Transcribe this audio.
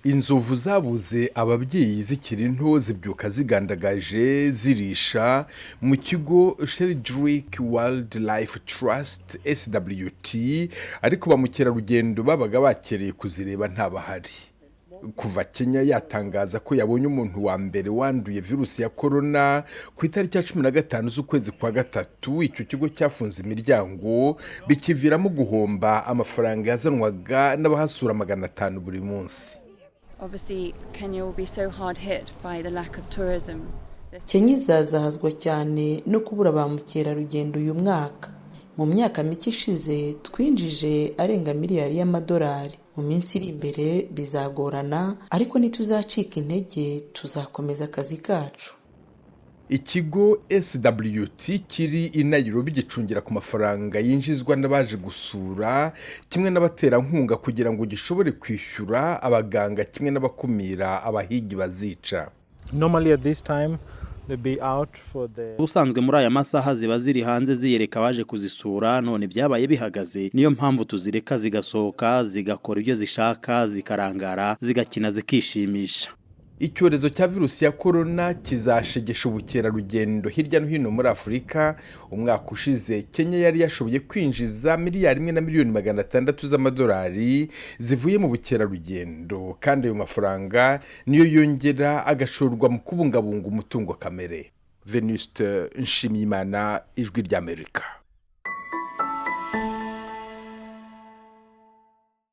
Inzovu zabuze ababyeyi zikiri nto zibyuka zigandagaje zirisha mu kigo Sheldrick Wildlife Trust, SWT, ariko ba mukerarugendo babaga bakereye kuzireba ntabahari. Kuva Kenya yatangaza ko yabonye umuntu wa mbere wanduye virusi ya korona ku itariki ya 15 z'ukwezi kwa gatatu, icyo kigo cyafunze imiryango, bikiviramo guhomba amafaranga yazanwaga n'abahasura 500 buri munsi. Obviously, Kenya will be so hard hit by the lack of tourism. Kenya izazahazwa cyane no kubura ba mukerarugendo uyu mwaka. Mu myaka mike ishize twinjije arenga miliyari y'amadolari. Mu minsi iri imbere bizagorana, ariko ntituzacika intege, tuzakomeza akazi kacu. Ikigo SWT kiri i Nairobi gicungira ku mafaranga yinjizwa n'abaje gusura kimwe n'abaterankunga kugira ngo gishobore kwishyura abaganga kimwe n'abakumira abahigi bazica. Normally at this time they'd be out for the Ubusanzwe muri aya masaha ziba ziri hanze ziyereka abaje kuzisura, none byabaye bihagaze. Niyo mpamvu tuzireka zigasohoka, zigakora ibyo zishaka, zikarangara, zigakina, zikishimisha. Icyorezo cya virusi ya korona kizashegesha ubukerarugendo hirya no hino muri Afurika. Umwaka ushize Kenya yari yashoboye kwinjiza miliyari 1 na miliyoni 600 z'amadolari zivuye mu bukerarugendo, kandi ayo mafaranga niyo yongera agashorwa mu kubungabunga umutungo kamere. Venuste Nshimiyimana, Ijwi ry'Amerika.